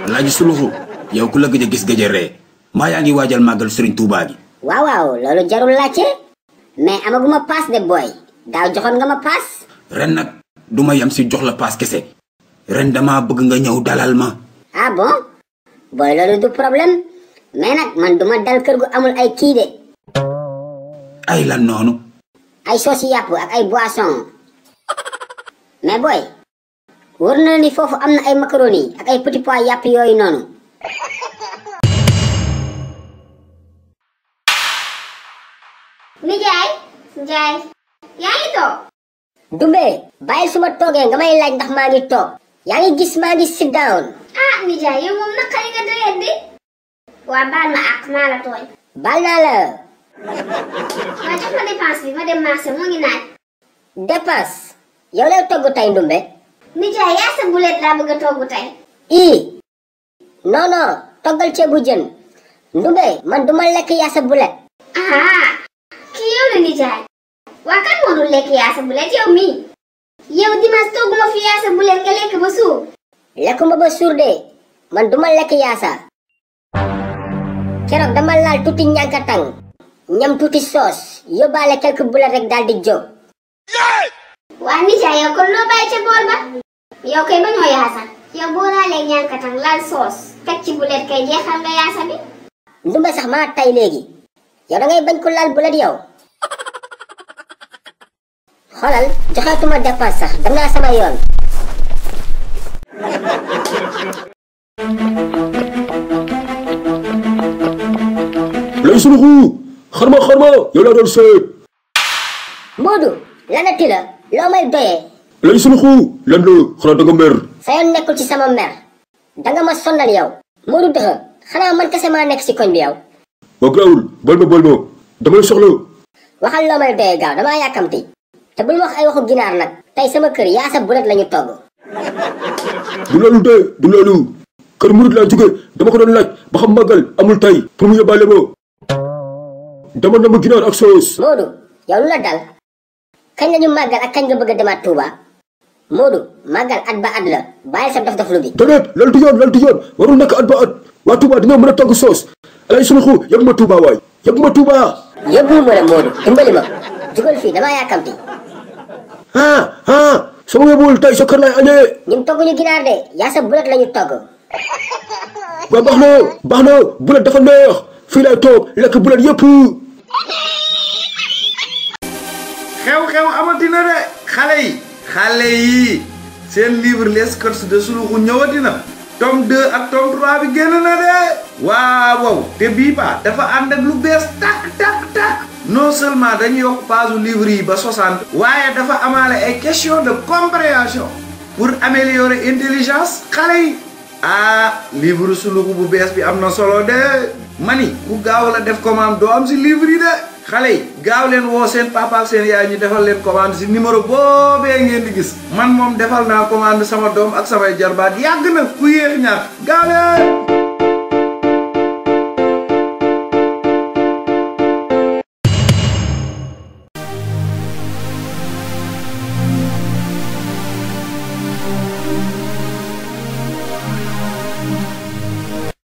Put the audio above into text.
Alaaji Suluxu yow ku la gëj a gis gëj a ree maa yaa ngi waajal màggal Serigne Touba gi. waaw waaw loolu jarul laajte mais amaguma paas de boy daaw joxoon nga ma paas. ren nag duma yam si jox la paas kese ren dama bëgg nga ñëw dalal ma. ah bon boy loolu du problème mais nag man duma dal kër gu amul ay kii de. ay lan noonu. ay soosi yàpp ak ay boisson mais boy wër na ni foofu am na ay macaroni ak ay petit pois yàpp yooyu noonu. Nijaay Njaay yaa ngi toog. Dumbe bàyyil su ma toogee nga may laaj ndax maa ngi toog yaa ngi gis maa ngi sit down. ah nijaay yow moom naqari nga doyet di. waa baal ma ak maa la tooñ. baal naa la. waa jox ma dépense bi ma dem marché mu ngi naaj. dépense yow lay togg tey Ndumbe. nijaay yaa sa bulet laa bëgg a togg tey. non non toggal ceebu jën Ndumbe man duma lekk yaa sa bulet. ah kii yow la nijaay. waa kan moo dul lekk yaa sa bulet yow mii. yow dimanche togguma fi yaa sa bulet nga lekk ba suur. lekkuma ba suur de man duma lekk yaasa. keroog dama laal tuuti ñànkatang ñam tuuti soos yóbbaale quelques bulet rek daal di jóg. waa nijaay yow kon loo bàyyi ca bool ba. yow kay bañoo yaasa. yow boo laalee ñànkatang laal soos teg ci bulet kay jeexal nga yaasa bi. Ndumbe sax maa tay léegi yow da ngay bañ ko laal bulet yow. xoolal joxeetuma dépense sax dem naa sama yoon. lay Suluxu xarma yow laa doon seet. Modou lanati la loo may doyee. lay Suluxu lan la xanaa da nga mer. sa yoon nekkul ci sama mer danga ma sonnal yow. Modou dëxa xanaa man kese maa nekk ci koñ bi yow. waa garaawul bal ma dama lay soxla. waxal loo may doyee gaaw damaa yàkkamti te bul wax ay waxu ginaar nag tey sama kër yaa sa bulet lañu togg. du loolu de du loolu kër murit laa jóge dama ko doon laaj ba xam màggal amul tay pour mu yóbbaale ma dama na ma ginaar ak soos. Modou yow lu la dal kañ lañu màggal ak kañ nga bëgg a demaat Touba. Modou màggal at ba at la bàyyil sa dof lu bi. déedéet loolu du yoon warul nekk at ba at waa Touba dañoo mën a togg soos lay Suluxu yóbbu ma Touba waay yóbbu ma Touba. yóbbu ma la Modou dimbali ma jugal fii damaa yàkkamti. sama yóbbuwul tey sa kër lay añee. ñun togguñu ginaar de yaa sa bulet lañu togg. waaw baax na bulet dafa neex fii lay toog lekk bulet yëpp. xew-xew amatina de xale yi seen livre les courses de Suluxu ñëwatina tome 2 ak tome 3 bi génn na de waaw te bii ba dafa ànd ak lu bees tak non seulement dañu yokk page livre yi ba 60 waaye dafa amaale ay question de compréhension pour améliorer intelligence xale yi livre Suluxu bu bees bi am na solo de mani ku gaaw la def commande doo am si livre yi de xale yi gaaw leen woo seen papa ak seen yaay ñu defal leen commande si numéro boobee ngeen di gis man moom defal naa commande sama doom ak samay jarbaat yàgg na ku yéex ñaar gaaw leen